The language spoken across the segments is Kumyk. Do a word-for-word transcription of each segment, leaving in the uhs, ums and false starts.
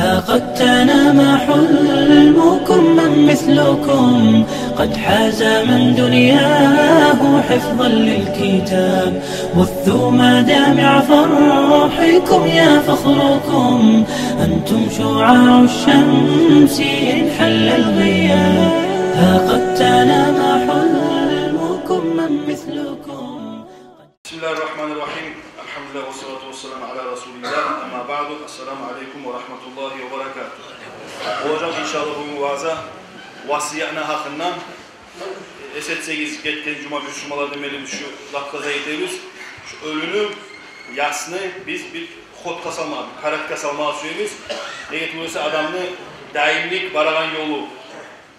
قد تنام حلمكم من مثلكم قد حاز من دنياه حفظا للكتاب. بثوا مدامع فرحكم يا فخركم، أنتم شعاع الشمس إن حل الغياب. ها قد تنام حلمكم من مثلكم. بسم الله الرحمن الرحيم. الحمد لله والصلاة والسلام على رسول الله. أما بعد. السلام عليكم ورحمة الله وبركاته. Болажакъ, иншааллагь, бугюн ваъза васиятны гьакъындан. Эс этсегиз, гетген жума, бир жумалардан берли биз шу затгъа зат этебиз. Шу оьлюню, ясны биз бир ходгъа салмагъа, бир порядкагъа салмагъа сюебиз. Неге тюгюл эсе, адамны даимлик барагъан ёлу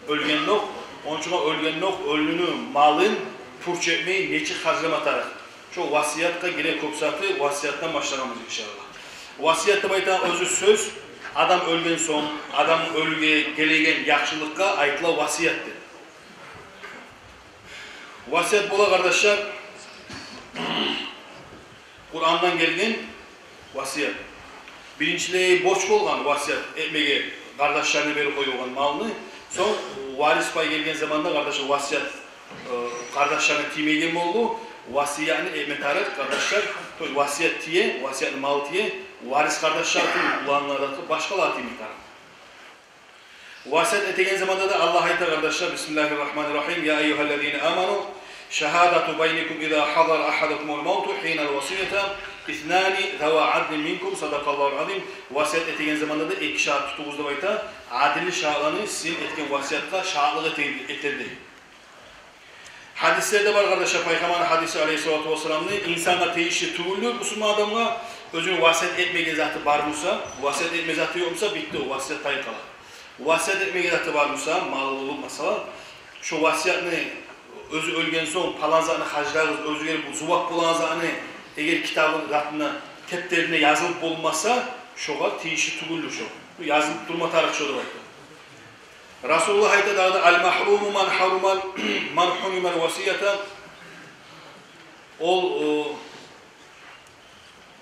оьлгендокъ, ону учун оьлгендокъ оьлюню малын пуч этмей нечик харжлама тарыкъ. Шо васиятгъа гире кёп заты, васиятдан башлагъанбыз, иншааллагь. Васият деп айтагъан оьзю сёз, адам оьлген сонг, адам оьлюге гелеген яхшылыкъгъа айтыла васият деп. Васият бола, къардашлар, Къурандан гелген васият. Биринчилей борч болгъан васият этмеге, къардашларына берип къоюлгъан малны. Сонг варис пай гелген заманда, къардашлар, васият, э, къардашларына тиймейген болду. Васиятны этме тарыкъ, къардашлар, то есть васият тие, васиятны малы тие варис къардашлар тюгюл, уланлар да, башгъалар тийме тарыкъ. Васият этеген заманда да Аллагь айта, къардашлар, بسم الله الرحمن الرحيم. يا أيها الذين آمنوا شهادة بينكم إذا حضر أحدكم الموت حين الوصية اثنان ذوا عدل منكم. صدق الله العظيم. Васият этеген заманда да эки шагьат тутугъуз деп айта. Адилли шагьатланы сизин этген васиятгъа шагьатлыкъ этер, этер дей. Гьадислерде бар, къардашлар, Пайхаммарны гьадиси, алейгьиссалату вассаламны: инсангъа тийишли тюгюлдюр, бусурман адамгъа, оьзюню васият этмеген заты бар буса, васият этме заты ёкъ буса, битди, о васият тайып къала. Васият этмеген заты бар буса, малы болуп, масала, шо васиятны, оьзю оьлген сонг, палан затны харжлагъыз, оьзюгер бу зувап болагъан затны, эгер китабы затында, тептеринде язылып болмаса, шогъар тийишли тюгюлдюр шо. Бу язылып турма тарыкъ шо деп айта. Расулуллагь айта дагъы да: المحروم من حرم، من حرم الوصية. Ол, о,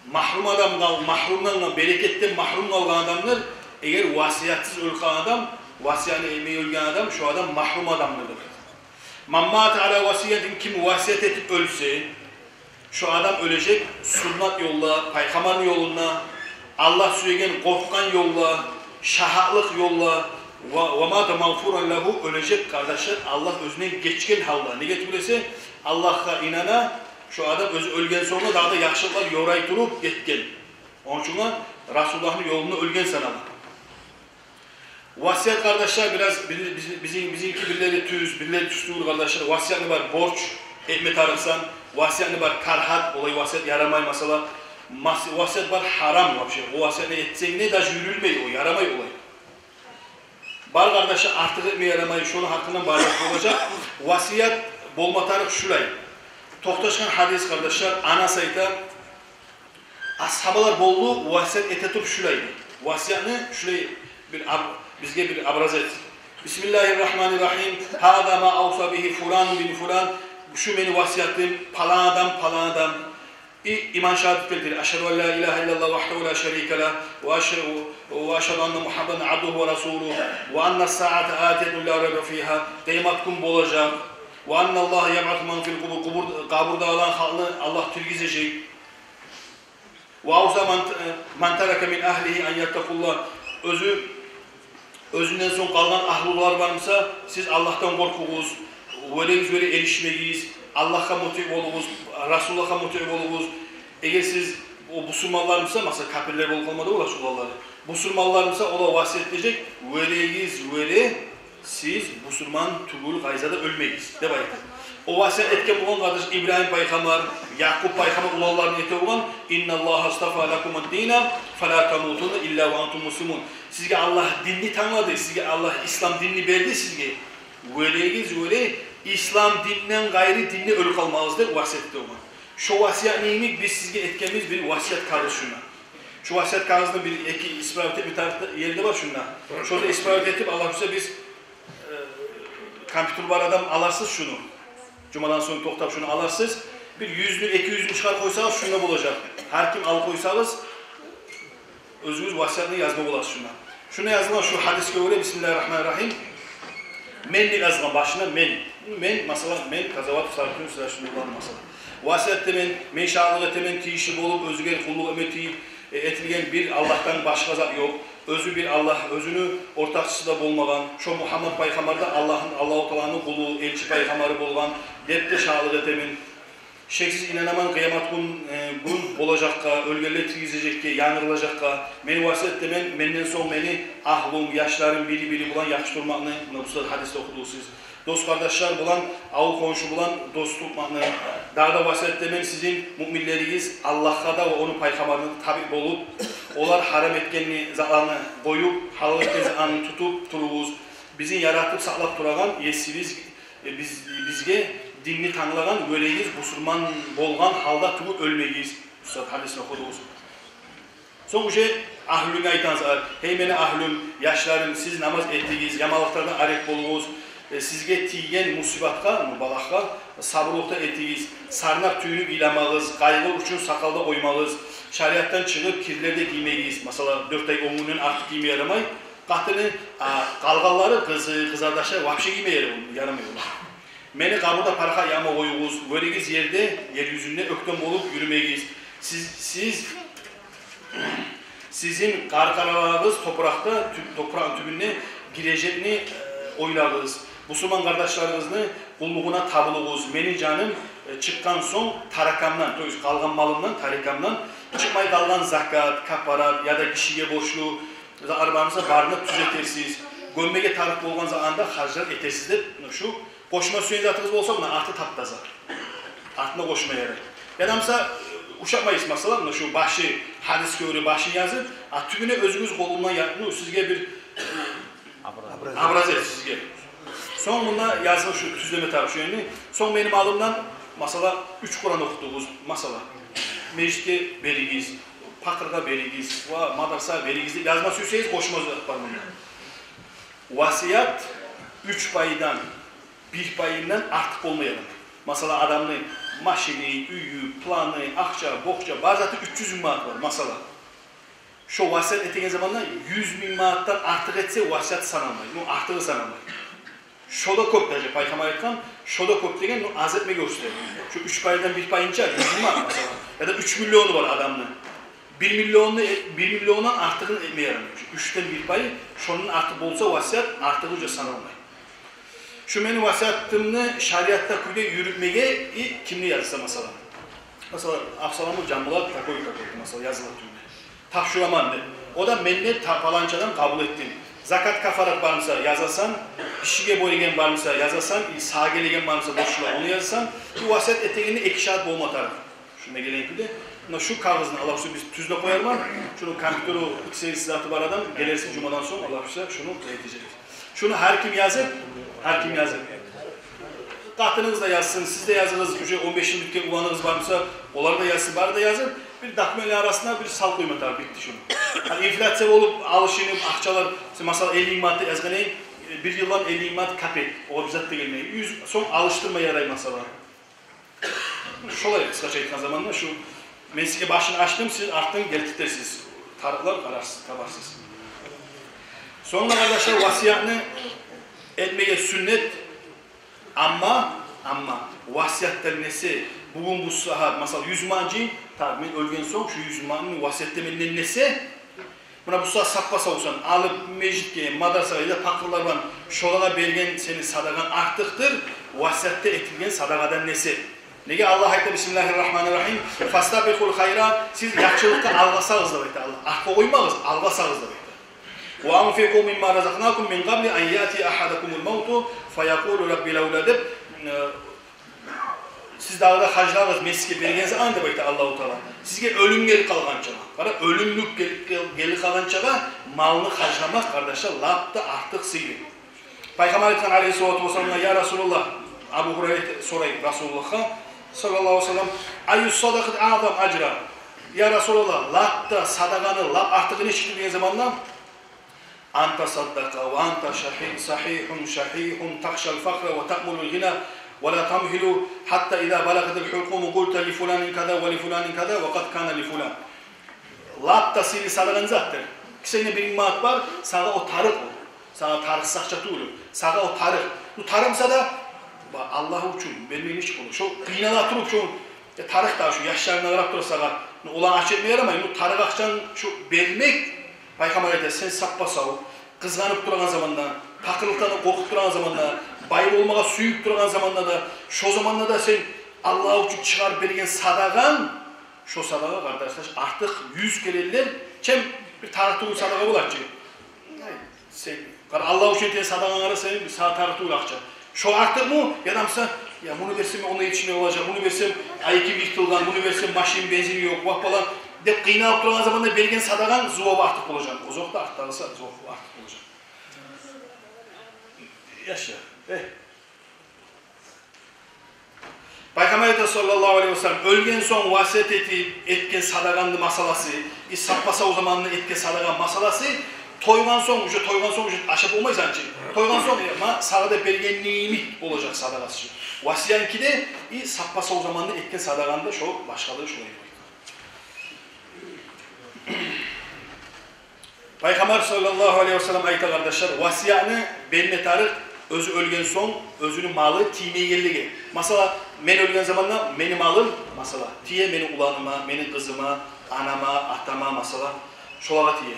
магьрум адам къал-, магьрумдан къал-, берекетден магьрум къалгъан адамдыр. Эгер васиятсыз оьлюп къалгъан адам, васиятны этмей оьлген адам, шо адам магьрум адамдыр деп айта. من مات على وصية, ким васият этип оьлсе, шо адам оьлежек суннат ёлда, Пайхаммарны ёлунда, Аллагь сюеген, къоркъгъан ёлда, шагьатлыкъ ёлда. ومات مغفورا له, оьлежек, къардашлар, Аллагь оьзюнден гечген гьалда. Неге тюгюл эсе, Аллагьгъа инана, шо адам оьзю оьлген сонг да дагъы да яхшылыкълар ёрай туруп гетген. Ону учун Расулуллагьны ёлунда оьлген санала. Васият, къардашлар, бираз биз-, биз-, бизин, бизинки бирлери тюз, бирлери тюз тюгюл, къардашлар. Васиятны бар борч, этме тарыкъсан, васиятны бар карагьат, олай васият ярамай, масала. Мас-, васият бар гьарам вообще. О васиятны этсенг де, даже юрюлмей о, ярамай олай. Бар, къардашлар, артыкъ этме ярамай, шону гьакъындан бар болажакъ. Васият болма тарыкъ шулай. Токъташгъан гьадис, къардашлар, Анас айта, асгьабалар болду васият эте туруп шулай. Васиятны шулай бир аб-, бизге бир образец. بسم الله الرحمن الرحيم. هذا ما أوصى به فلان بن فلان. Шу мени васиятым, палан адам, палан адам. И иман шагьадат гелтир. أشهد أن لا إله إلا الله وحده لا شريك له، وأش-، وأشهد أن محمدا عبده ورسوله، وأن الساعة آتية لا ريب فيها. Къыямат гюн болажакъ. وأن الله يبعث من في القبور. Къубур-, къабурда олгъан халкъны Аллагь тиргизежек. وأوصى من، من ترك من أهله أن يتقوا الله. Оьзю, оьзюнден сонг къалгъан агьлулар бар буса, сиз Аллагьдан къоркъугъуз, вёрегиз вёре эришмегиз, Аллагьгъа мутиъ болугъуз, Расулуллагьгъа мутиъ болугъуз. Эгер сиз, о бусурманлар буса, масала, капирлер болуп къалмады олар, шулар. Бусурманлар буса, олар васият этежек, вёрегиз вёре сиз бусурман тюгюл къайдада оьлмегиз деп айта. О васият этген болгъан, къардаш, Ибрагьим пайхаммар, Якъуб пайхаммар уланларына эте болгъан: إن الله اصطفى لكم الدين فلا تموتن إلا وأنتم مسلمون. Сизге Аллагь динни танглады, сизге Аллагь ислам динни берди сизге. Вёрегиз вёре, ислам динден къайры динде оьлюп къалмагъыз деп васият эте болгъан. Шо васиятны йимик биз сизге этгенбиз бир васият кагъыз шунда. Шу васият кагъызны бир-эки исправить этме тарыкъ ер де бар шунда. Шону исправить этип, Аллагь буюрса, биз, э, компьютер бар адам аларсыз шуну. Жумадан сонг токътап шуну аларсыз. Бир юзню, эки юзню чыгъарып къойсагъыз, шунда болажакъ. Гьар ким алып къойсагъыз, Оьзюгюз васиятны язма боласыз шунда. Шунда язылгъан шу гьадисге гёре, бисмиллагьи ррагьмани ррагьим. Мен деп язылгъан башына, мен. Мен, масала, мен Къазаватов Саргьатдин сизге шуну булан, масала, васият этемен, мен шагьатлыкъ этемен, тийишли болуп оьзюне къуллукъ этме тии-, э, этилген бир Аллагьдан башгъа зат ёкъ. Оьзю бир Аллагь, оьзюню ортакъчысы да болмагъан, шо Мугьаммат пайхаммар да Аллагьны, Аллагьу Тааланы къулу, элчи пайхаммары болгъан деп де шагьатлыкъ этемен. Шексиз инанаман къыямат гюн, э, гюн болажакъгъа, оьлгенлер тиргизежекге, янгырылажакъгъа. Мен васият этемен, менден сонг мени агьлюм, яшларым бири-бири булан яхшы турмакъны, муна бу сагьат гьадисде охудугъуз сиз. Дос-къардашлар булан, авул-хоншу булан дос тутмакъны. Дагъы да васият этемен, сизин муъминлеригиз Аллагьгъа да ва ону пайхаммарына да табиъ болуп, олар гьарам этген затланы къоюп, гьалал этген затланы тутуп туругъуз. Бизин яратып, сакълап турагъан Есибиз, э, биз, бизге динни танглагъан, гёрегиз, бусурман болгъан гьалда тюгюл оьлмегиз. Бу сагьат гьадисни охудугъуз. Сонг уже агьлюнге айтагъан сагьат: «Гьей мени агьлюм, яшларым, сиз намаз этигиз, яманлыкълардан арек болугъуз, э, сизге тийген мусибатгъа, ну, балагьгъа сабурлукъ да этигиз, сарнап тюйнюп йыламагъыз, къайгъы учун сакъал да къоймагъыз, шариатдан чыгъып кирлер де гиймегиз». Масала, дёрт ай он гюнден артыкъ гийме ярамай къатыны, а къалгъанлары, къызы, къызардашлары вообще гийме ярамай, ярамай олар. Мени къабурда парахат ягъма къоюгъуз, гёрегиз, ерде, ер юзюнде оьктем болуп юрюмегиз. Сиз, сиз, сизин къаркъараларыгъыз топуракъда, тю-, топуракъны тюбюнде гирежекни, э, ойлагъыз. Бусурман къардашларыгъызны къуллугъуна табылыгъыз. Мени жаным, э, чыкъгъан сонг таракамдан, то есть къалгъан малымдан, таракамдан чыкъмай къалгъан закат, капарат яда гишиге борчлу затлар бар буса, барын да тюзетерсиз. Гёммеге тарыкъ болгъан затланы да харжлар этерсиз деп, муна шу къошма сюеген затыгъыз болса, муна арты тап-таза. Артына къошма ярай. Яда буса, ушатмайсыз, масала, муна шу башы, гьадисге гёре башын язып, а тюбюне оьзюгюз къолунгдан я-, ну, сизге бир образец сизге. Сонг мунда язылгъан шу тюзлеме тарыкъ шу ерни. Сонг мени малымдан, масала, уьч Къуран охутугъуз, масала, межитге беригиз, пакъыргъа беригиз, ва мадрасагъа беригиз деп язма сюйсегиз, къошма зат бар мунда. Васият уьч пайдан бир пайындан артыкъ болма ярамай. Масала, адамны машини, уьюю, планы, акъча, бокъча, бар заты уьч юз минг манат бар, масала. Шо васият этеген заманда юз минг манатдан артыкъ этсе, васият саналмай, ну, артыгъы саналмай. Шо да кёп, даже пайхаммар айтгъан, шо да кёп деген, ну, аз этмеге гёрсете. Шо уьч пайдан бир пайынча, юз минг манат, масала. Яда уьч миллиону бар адамны. Бир миллионну, э, бир миллиондан артыгъын этме ярамай. Шо уьчден бир пайы, шондан артыкъ болса васият, артыгъы уже саналмай. Шу мени васиятымны шариатда кюйде юрютмеге и кимни язса, масала. Масала, Абсалому Жамбулат такой-такой, масала, язылып тюгюл. Тапшураман деп. О да мен де та-, паланчадан къабул этдим. Закат, кафарат бар буса, язасан, гишиге береген бар буса, язасан, и сагъа гелеген бар буса, борчлар, ону язасан, и васият этегенде эки шагьат болма тарыкъ. Шунда гелген кюйде. Муна шу кагъызны, Аллагь буюрса, биз тюзлеп къоярман. Шуну компьютеру, Excel заты бар адам, гелерсиз жумадан сонг, Аллагь буюрса, шуну этежек. Шуну гьар ким язып, гьар ким язып. Къатыныгъыз да язсын, сиз де языгъыз, уже он беш йыл битген уланыгъыз бар буса, олар да язсын, бары да язып, бир документлер арасына бир салып къойма тарыкъ, битди шуну. Гьали инфляция болуп, алышынып, акъчалар, сен, масала, элли минг манат деп язгъан эдинг, бир йылдан элли минг манат капет, огъар бир зат да гелмей. Юз сом алышдырма ярай, масала. Шолай, къысгъача айтгъан заманда, шу мен сизге башын ачдым, сиз артдан гелтирерсиз. Тарыкълар къарарсыз, табарсыз. Сонг да, къардашлар, васиятны этмеге сюннет, амма, амма васиятдан несе, бугюн бу сагьат, масала, юз минг манат жыйып, так, мен оьлген сонг шу юз минг манатны васиятда менден несе, муна бу сагьат саппа-савсан алып, межитге, мадрасагъа яда пакъырлар бар, шолагъа берген сени садагъанг артыкъдыр васиятда этилген садагъадан несе. Неге Аллагь айта, бисмиллагьи ррагьмани ррагьим: «Фастабикъул хайрат», сиз яхшылыкъгъа алгъасагъыз деп айта Аллагь. Артгъа къоймагъыз, алгъасагъыз деп айта. «Ва анфикъу мимма разакънакум мин къабли ан яътия агьадакумул мавту фаякъулу рабби лавла», деп, э, сиз дагъы да харжлагъыз мен сизге берген затдан деп айта Аллагьу Таала. Сизге оьлюм гелип къалгъанчагъа. Къара, оьлюмлюк гел-, гел-, гелип къалгъанчагъа малны харжламакъ, къардашлар, лап да артыкъ сыйлы. Пайхаммар айтгъан, алейгьиссалату вассалам: «Я Расулаллагь», Абу Гьурайра сорай Расулуллагьгъа, саллаллагьу алайгьи ва саллам: «Айю ссадакъати аъзаму ажра?» «Я Расулаллагь, лап да садагъаны лап артыгъы нечикдир?» деген заманда: «Ан тасаддакъа ва анта шахи-, сахихун шахихун, тахшал факъра ва таъмулул гъина, ва ла тамгьилу, хатта иза балагъатил хулкъуму къулта ли фуланин каза ва ли фуланин каза, ва къад кана ли фулан». Лап да сыйлы садагъа не затдыр? Кисенгде бир минг манат бар, сагъа о тарыкъ о. Сагъа тарыкъсыз акъча тюгюл о. Сагъа о тарыкъ. Бу тарыкъ буса да, ба, Аллагь учун бермек нечик болур? Шо къыйнала туруп, шо, э, тарыкъ да, шо яшларына къарап тура сагъа. Ну, оланы ач этме ярамай. Ну, тарыкъ акъчаны шо бермек, Пайхаммар айта, сен саппа-сав, къызгъанып турагъан заманда, пакъырлыкъдан къоркъуп турагъан заманда, бай болмагъа сююп турагъан заманда да, шо заманда да сен Аллагь учун чыгъарып берген садагъанг, шо садагъа, къардашлар, артыкъ юз керенлер, чем бир тарыкъ тюгюл садагъа болар чы. Ай, сен, къара, Аллагь учун этеген садагъанг, къара, сен бир сагъа тарыкъ тюгюл акъча. Шо артыкъмы? Яда буса, я, муну берсем, онда етишмей къалажакъ, муну берсем, айким йыртылгъан, муну берсем, машин бензини ёкъ, вагь, палан деп къыйналып турагъан заманда берген садагъанг зувабы артыкъ болажакъ. Озокъда, артдагъысы зувабы артыкъ болажакъ. Яша. Э. Пайхаммар айта, саллаллагьу алайгьи ва саллам, оьлген сонг васият этип этген садагъаны масъаласы, и саппа-сав заманында этген садагъаны масъаласы, тойгъан сонг, уже тойгъан сонг, уже ашап болмайсан чы. Тойгъан сонг, э, ма, сагъа деп берген йимик болажакъ садагъасы. Васиятныки де, и саппа-сав заманында этген садагъаны да шо башгъалыгъы шолай. Пайхаммар саллаллагьу алайгьи ва саллам айта, къардашлар, васиятны берме тарыкъ оьзю оьлген сонг оьзюню малы тиймейгенлеге. Масала, мен оьлген заманда мени малым, масала, тие мени уланыма, мени къызыма, анама, атама, масала, шолагъа тие.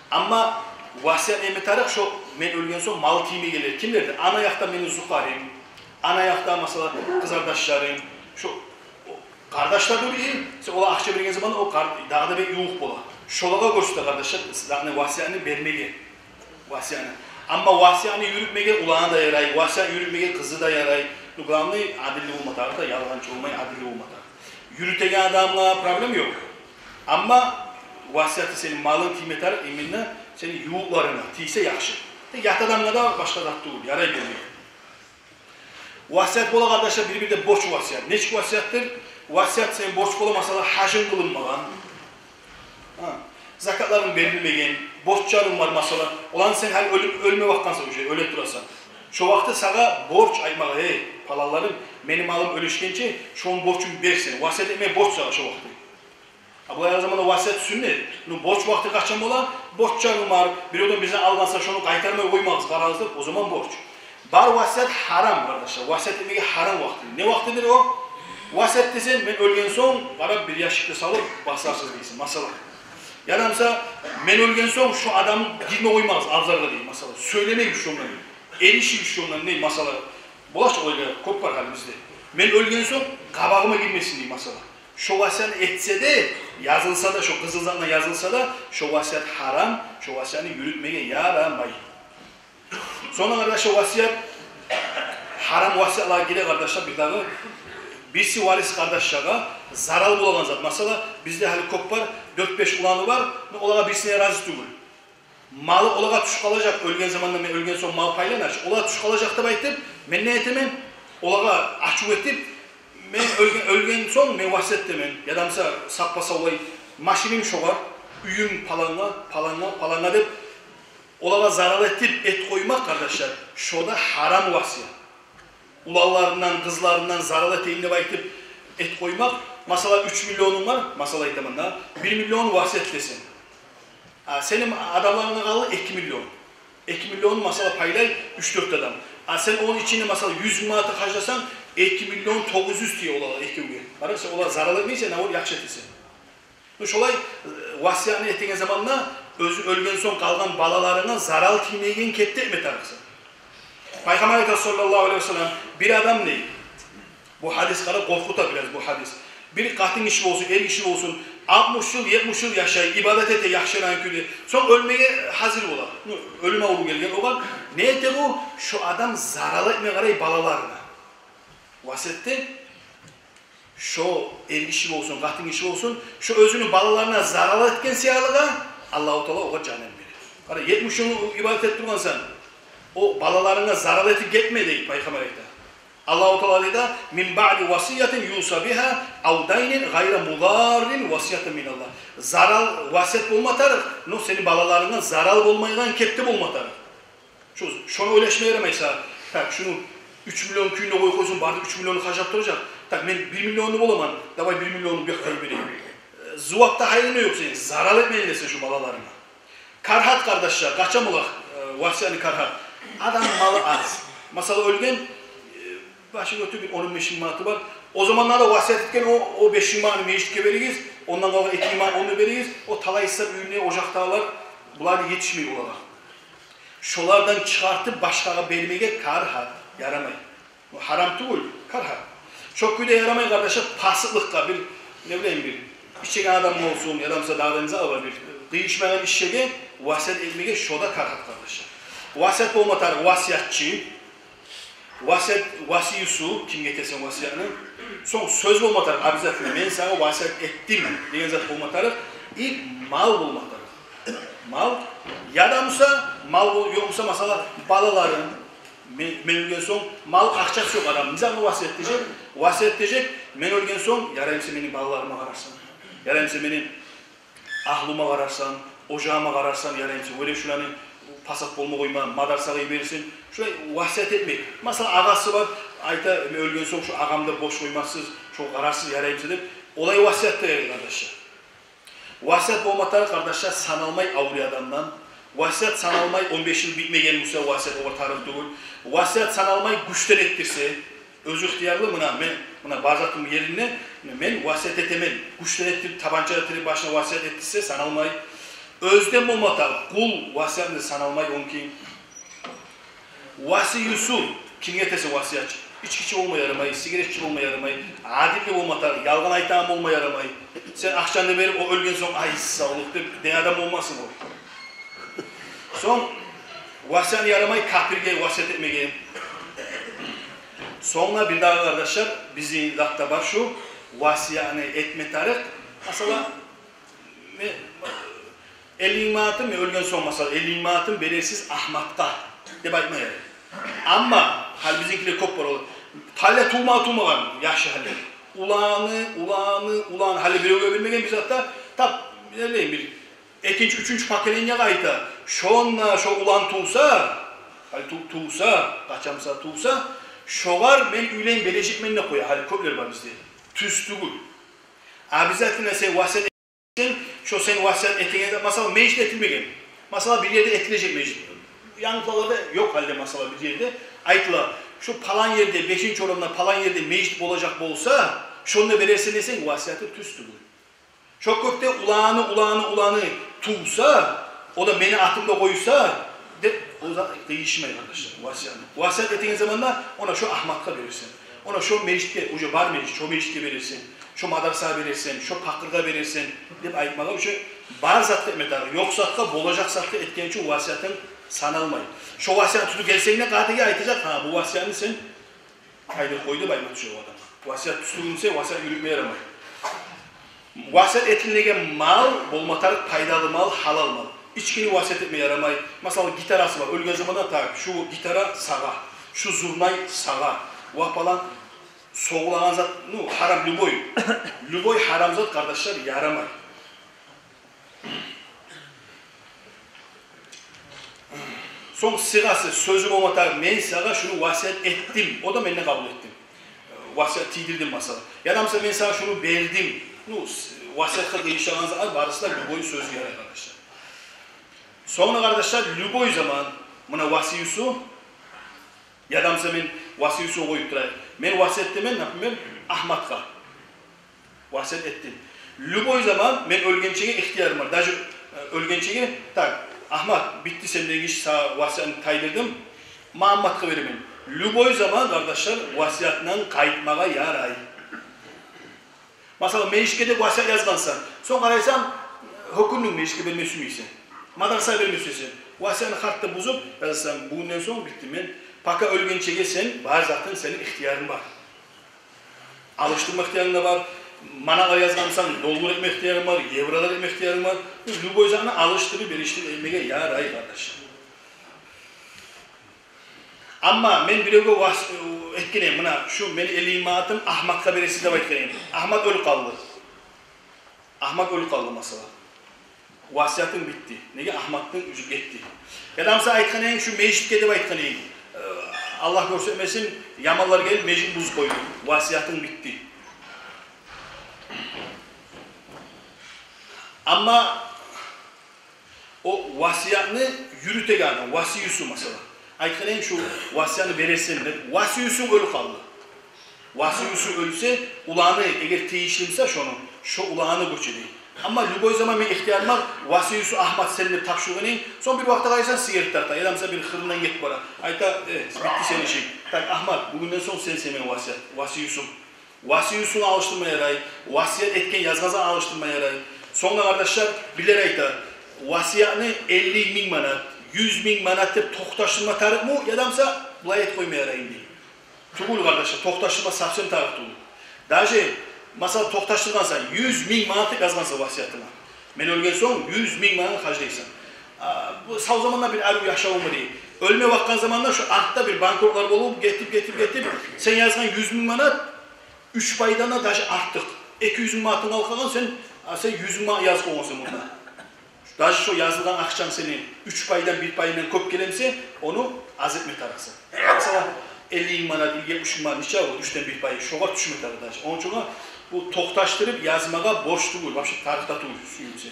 Амма васиятны этме тарыкъ шо мен оьлген сонг малы тиймейгенлер. Кимлердир? Ана якъда мени зукъарым, ана якъда, масала, къызардашларым, шо, о, къардашлар дюр, и сен олагъа акъча берген заманда о къар-, дагъы да бек ювукъ бола. Шолагъа гёрсете, къардашлар, садагъаны, васиятны бермеге. Васиятны. Амма васиятны юрютмеге уланы да ярай, васиятны юрютмеге къызы да ярай. Ну, главный, адилли болма тарыкъ да, ялгъанчы болмай, адилли болма тарыкъ. Юрютеген адамгъа проблема ёкъ. Амма васиятны, сени малынг тийме тарыкъ, именно сени ювукъларынга тийсе яхшы. Тек ят адамгъа да башгъа зат тюгюл, ярай бермеге. Васият бола, къардашлар, бир-бирде борч васият. Нечик васиятдыр? Васият сен борч бола, масала, гьажынг къылынмагъан, гьа, закатларынг берилмеген, борчларынг бар, масала. Оланы сен гьали оьлюп, оьлме бакъгъансан уже, оьле турасан. Шо вакъти сагъа борч айтмагъа: «Эй, паланларым, мени малым оьлюшгенче шону борчун бер сен». Васият этме борч сагъа шо вакъти. А былайгъы заманда васият сюннет. Ну, борч вакъти къачан бола? Борчларынг бар, биревден бир зат алгъансан, шону къайтармай къоймагъыз, къарагъыз деп, о заман борч. Бар васият гьарам, къардашлар. Васият этмеге гьарам вакъти. Не вакътидир о? Васият этесен, мен оьлген сонг, къарап, бир ящикге салып басарсыз дейсен, масала. Яда буса, мен оьлген сонг шо адамны гирме къоймагъыз абзаргъа дей, масала. Сёйлемегиз шондан, эришигиз шондан дей, масала. Бола чы олайлар, кёп бар гьали бизде. Мен оьлген сонг къабагъыма гирмесин дей, масала. Шо васиятны этсе де, язылса да, шо къызыл затына язылса да, шо васият гьарам, шо васиятны юрютмеге ярамай. Сонг, къардашлар, васият, гьарам васиятлагъа гире, къардашлар, бирдагъы, бириси варис къардашлагъа зарал болагъан зат. Масала, бизде гьали кёп бар, дёрт-беш уланы бар, но олагъа бирисине рази тюгюл. Малы олагъа тюшюп къалажакъ, оьлген заманда, мен оьлген сонг мал пайланачы, олагъа тюшюп къалажакъ деп айтып, мен не этемен? Олагъа ачув этип, мен оьлген, оьлген сонг мен васият этемен, яда буса саппа-савлай машиним шогъар, уьюм палангъа, палангъа, палангъа деп, олагъа зарал этип эт къоймакъ, къардашлар, шо да гьарам васият. Уланларындан, къызларындан зарал этейим деп айтып эт къоймакъ. Масала, уьч миллионунг бар, масала айтаман да, бир миллион васият этесен. А сени адамларынга къалды эки миллион. Эки миллионну, масала, пайлай уьч-дёрт адам. А сен ону ичинде, масала, юз минг манатны харжласанг, эки миллион тогъуз юз тие олагъа экевге. Къарасанг, олагъа зарал этмейсен, а ол яхшы этесен. Ну, шолай, э, васиятны этеген заманда оьзю оьлген сонг къалгъан балаларынга зарал тиймейген кепде этме тарыкъсан. Пайхаммар айта, саллаллагьу алайгьи ва саллам, бир адам дей, бу гьадис, къара, къоркъута бираз бу гьадис. Бир къатын гиши болсун, эр гиши болсун, алтмыш йыл, етмиш йыл яшай, ибадат эте яхшы ярамай кюйде. Сонг оьлмеге гьазир бола. Ну, оьлюм аврув гелген огъар. Не эте бу? Шо адам зарал этме къарай балаларына. Васиятда шо эр гиши болсун, къатын гиши болсун, шо оьзюню балаларына зарал этген саялыгъа Аллагьу Таала огъар жагьаннем бере. Къара, етмиш йыл ибадат этип тургъансан, о балаларынга зарал этип гетме дей Пайхаммар айта. Аллагьу Таала дей да: «Мин баъди васиятин юса бигьа ав дайнин гъайра мударрин васиятан миналлагь». Зарал, васият болма тарыкъ, но сени балаларынга зарал болмайгъан кепде болма тарыкъ. Шо, шону ойлашма ярамай сагъа. Так, шуну уьч миллион кюйюне къоюп къойсун, бары да уьч миллионну харжлап туражакъ. Так, мен бир миллионлу боламан, давай бир миллионну бир якъгъа берейим. Э, Зувап да гьайрына ёкъ сени, зарал этмейин десенг шо балаларынга. Карагьат, къардашлар, къачан бола, э, васиятны карагьат? Адамны малы аз. Масала, оьлген, э, башы гётюп бир он-он беш минг манаты бар. О заманларда васият этген: о, о беш минг манатны межитге беригиз, ондан къалгъан эки минг манатны онда беригиз. О талайсыз уьюнде, ожакъдагъылар, булар етишмей олагъа. Шолардан чыгъартып башгъагъа бермеге карагьат, ярамай. Бу гьарам тюгюл, карагьат. Шо кюйде ярамай, къардашлар, пасыкълыкъгъа, бир, не билейим, бир ичеген адам болсун, яда буса дагъы да не зат бар, бир къыйышмагъан ишге васият этмеге, шо да карагьат, къардашлар. Васият болма тарыкъ васиятчы, васият, васиюсу, кимге этесен васиятны. Сонг сёз болма тарыкъ, обязательно: «Мен сагъа васият этдим» деген зат болма тарыкъ. И мал болма тарыкъ. Мал, яда буса, мал бол-, ёкъ буса, масала, балаларым, мен, мен оьлген сонг, мал, акъчасы ёкъ адамны, не заман васият этежек? Васият этежек: «Мен оьлген сонг, ярай буса, мени балаларыма къарарсан, ярай буса, мени агьлюме къарарсан, ожагъыма къарарсан, ярай буса, оьле шуланы пасат болма къойма, мадрасагъа йиберсин». Шулай васият этмек. Масала, агъасы бар, айта: «Мен оьлген сонг, шо агъамны да бош къоймассыз, шогъар къарарсыз, ярай буса», — деп. Олай васият да ярай, къардашлар. Васият болма тарыкъ, къардашлар, саналмай авруй адамдан. Васият саналмай, он беш йыл битмеген буса, васият огъар тарыкъ тюгюл. Васият саналмай, гючден этдирсе, оьзю ихтиярлы: «Муна мен, муна бар затым еринде, мен васият этемен», — гючден этдирип, табанча да тирип башына васият этдирсе, саналмай. Оьзден болма тарыкъ, къул васиятны саналмай онки. Васиюсу, кимге этесен васиятчы? Ичкичи болма ярамай, сигаретчи болма ярамай, адилли болма тарыкъ, ялгъан айтагъан болма ярамай. Сен акъчаны берип, о оьлген сонг: «Ай, савлукъ», — деп деген адам болмасын о. Сонг васиятны ярамай капирге васият этмеге. Сонг да бирдагъы, къардашлар, бизин затда бар шу, васиятны этме тарыкъ. Масала, мен, элли минг манатым, мен оьлген сонг, масала, элли минг манатым берерсиз Агьматгъа деп айтма ярай. Амма гьали бизинкилер кёп бар, олар гьали тувма, тувмагъан яшы гьали. Уланы, уланы, уланы, гьали биревге бермеген бир зат да, тап, не билейим, бир экинчи, уьчюнчю поколениягъа айта. Шонда шо улан тувса, гьали ту-, тувса, къачан буса тувса, шогъар мен уьйлени бережекмен деп къоя. Гьали кёплер бар бизде. Тюз тюгюл. Обязательно сен васият этсенг, шо сен васият этеген, масала, межит этилмеген. Масала, бир ерде этилежек межит. Янгыларда ёкъ гьалде, масала, бир ерде айтыла: «Шо палан ерде, бешинчи орунда палан ерде межит болажакъ болса, шонда берерсен», — десенг, васияты тюз тюгюл. Шо кюйде уланы, уланы, уланы тувса, о да мени атымда къойса деп, о зат къыйышмай, къардашлар, васиятны. Васият этеген заманда, она шо Агьматгъа берерсен, она шо межитге, уже бар межит, шо межитге берерсен, шо мадрасагъа берерсен, шо пакъыргъа берерсен деп айтмагъа, уже бар затгъа этме тарыкъ. Ёкъ затгъа, болажакъ затгъа этген учун васиятынг саналмай. Шо васиятны тутуп гелсенг де, къадиге айтажакъ: «Гьа, бу васиятны сен къайда къой», — деп айтма тюше о адамгъа. Васият тюз тюгюл буса, васият юрютме ярамай. Васият этилинеген мал болма тарыкъ пайдалы мал, гьалал мал. Ичкини васият этме ярамай. Масала, гитарасы бар, оьлген заманда: «Так, шу гитара сагъа, шу зурнай сагъа, ва палан согъулагъан зат», ну, гьарам, любой, любой гьарам зат, къардашлар, ярамай. Сонг сыйгъасы, сёзю болма тарыкъ: «Мен сагъа шуну васият этдим, о да мен де къабул этдим. Васият тийдирдим, масала. Яда буса: мен сагъа шуну бердим». Ну, с-, васиятгъа къыйышагъан зат барысы да, любой сёз ярай, къардашлар. Сонг да, къардашлар, любой заман, муна васиюсу, яда буса мен васиюсун къоюп турайыкъ. Мен васият этемен, например, Агьматгъа. Васият этдим. Любой заман мен оьлгенчеге ихтиярым бар. Даже, э, оьлгенчеге: «Так, Агьмат, битди сенден иш, сагъа васиятны тайдырдым, Магьамматгъа беремен». Любой заман, къардашлар, васиятдан къайтмагъа ярай. Масала, межитге деп васият язгъансан, сонг къарайсан, гьёкюндюнг, межитге берме сюймейсен, мадрасагъа берме сюесен. Васиятны хатта бузуп язасан: «Бугюнден сонг битди, мен, пока оьлгенчеге сен, бар затынг, сени ихтиярынг бар. Алышдырма ихтиярынг да бар, манатлар язгъансан, доллар этме ихтиярынг бар, евролар этме ихтиярынг бар». Любой затны алышдырып, беришдирип этмеге ярай, къардаш. Амма мен биревге вас-, этгенем, муна шу мени элли минг манатым Агьматгъа бересиз деп айтгъанем. Агьмат оьлюп къалды. Агьмат оьлюп къалды, масала. Васиятынг битди. Неге? Агьматынг уже гетди. Яда буса айтгъанем шу межитге деп айтгъанем. Э, Аллагь гёрсетмесин, яманлар гелип межитни бузуп къойду. Васиятынг битди. Амма о васиятны юрютеген адам, васиюсю, масала, айтгъан эдим, шу васиятны берерсен деп, васиюсю оьлюп къалды. Васиюсю оьлсе, уланы, эгер тийишли буса шону, шо уланы гёчеди. Амма любой заман мени ихтиярым бар, васиюсю Агьмат сен деп тапшургъан эдим, сонг бир вакътиде къарайсан, сигарет тарта, яда буса бир къырындан гетип бара. Айта: «Э, битди сени ишинг. Так, Агьмат, бугюнден сонг сен, сен мени васият, васиюсюм». Васиюсюн алышдырма ярай, васият этген, язгъан затны алышдырма ярай. Сонг да, къардашлар, бирлер айта: «Васиятны элли минг манат, юз минг манат деп токъташдырма тарыкъмы, яда буса булай этип къойма яраймы?» Тюгюл, къардашлар, токъташдырма совсем тарыкъ тюгюл. Даже, масала, токъташдыргъансан, юз минг манат деп язгъансан васиятынга. Мен оьлген сонг юз минг манат харжлайсан. А, бу сав заманда бир арив яшавум бар эди. Оьлме бакъгъан заманда шо артда бир банкротлар болуп, гетип, гетип, гетип, сен язгъан юз минг манат, уьч пайдан да даже артыкъ. Эки юз минг манатынг къалгъан, сен, а, сен юз минг манат язып къойгъансан мунда. Даже шо язылгъан акъчанг сени уьч пайдан, бир пайындан кёп геле буса, ону аз этме тарыкъсан. Масала, элли минг манат, етмиш минг манат, нече о, уьчден бир пайы, шогъар тюшме тарыкъ даже. Ону учун бу токъташдырып язмагъа борч тюгюл, вообще тарыкъ да тюгюл, сюйсе.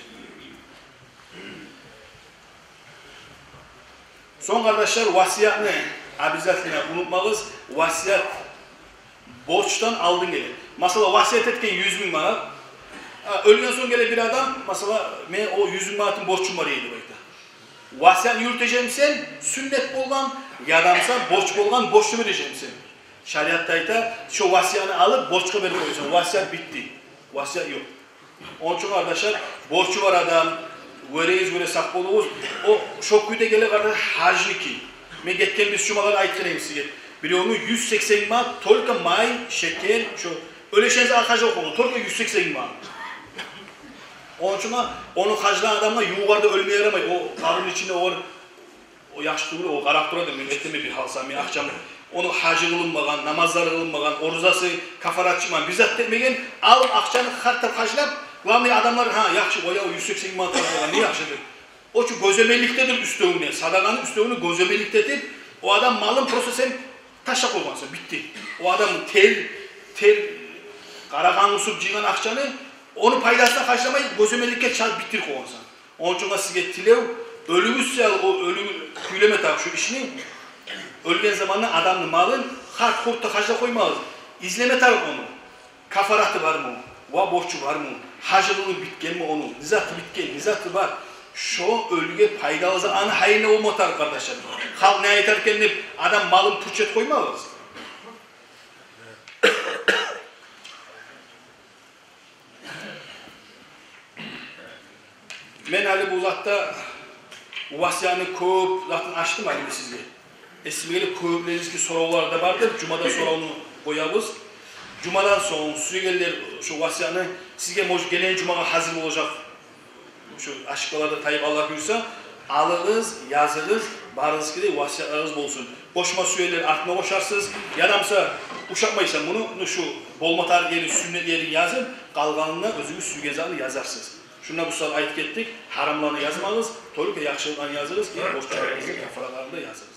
Сонг, къардашлар, васиятны обязательно унутмагъыз. Васият борчдан алдын геле. Масала, васият этген юз минг манат. А, оьлген сонг геле бир адам, масала: «Мен о юз минг манатым борчум бар эди», – деп айта. Васиятны юрютежекмисен, сюннет болгъан, яда буса борч болгъан, борчну бережекмисен? Шариатда айта, шо васиятны алып, борчгъа берип къоясан, васият битди. Васият ёкъ. Ону учун, къардашлар, борчу бар адам, гёрегиз, гёре сакъ болугъуз. О шо кюйде геле, къардашлар, гьажныки. Мен гетген бир жумалар айтгъан эдим сизге. Биревню юз сексен манат, только май, шекер, шо оьлешен зат харжлап къойгъан, только юз сексен манат. Ону учун ону харжлагъан адамгъа ювугъар да оьлме ярамай. О къабурну ичинде огъар о яхшы тюгюл, о къарап тура да, мен этемен бир гьал сама, мен акъчам, ону гьажы къылынмагъан, намазлар къылынмагъан, оразасы, кафарат чыкъмагъан, бир зат да этмеген, алып акъчаны харжлап, харжлап, главный, адамлар: «Гьа, яхшы, о я, о юз сексен манат болгъан, не яхшы», – деп. О чу гёземелликдедир уьстевюне, садагъаны уьстевюне гёземеллик этип, о адам малын просто сен ташлап къойгъансан, битди. О адам тер, тер, къара къан къусуп жыйгъан акъчаны, ону пайдасына харжламай, гёземелликге чалып битдирип къойгъансан. Ону учун сизге тилев, оьлюгюз саялы, о оьлюгюз, кюйлеме тарыкъ шу ишни. Оьлген заманда адамны малын харт-хурт да харжлап къоймагъыз. Излеме тарыкъ ону. Кафараты бармы? Ва борчу бармы? Гьажы къылынып битгенми ону? Не заты битген, не заты бар? Шо оьлюге пайдалы зат, аны гьайына болма тарыкъ, къардашлар. Халкъ не айтар экен деп, адам малын пуч этип къоймагъыз. Мен гьали бу затда, васиятны кёп затын ачдым гьали мен сизге. Эсиме геле, кёплеригизге соравлар да бардыр. Жумада соравну къоябыз. Жумадан сонг сюегенлер шо васиятны, сизге, может, гелеген жумагъа гьазир болажакъ. Шо ошибкалар да тайып, Аллагь буюрса, алыгъыз, языгъыз, барыгъызгъа да васиятларыгъыз болсун. Къошма сюегенлер артына къошарсыз. Яда буса, ушатмайсан муну, ну, шу болма тарыкъ ерин, сюннет ерин язып, къалгъанына оьзюгюз сюйген затны язарсыз. Шунда бу сагьат айтып гетдик, гьарамланы язмагъыз, только яхшылыкъланы языгъыз, э, борчларыгъызны, кафаратларын да языгъыз.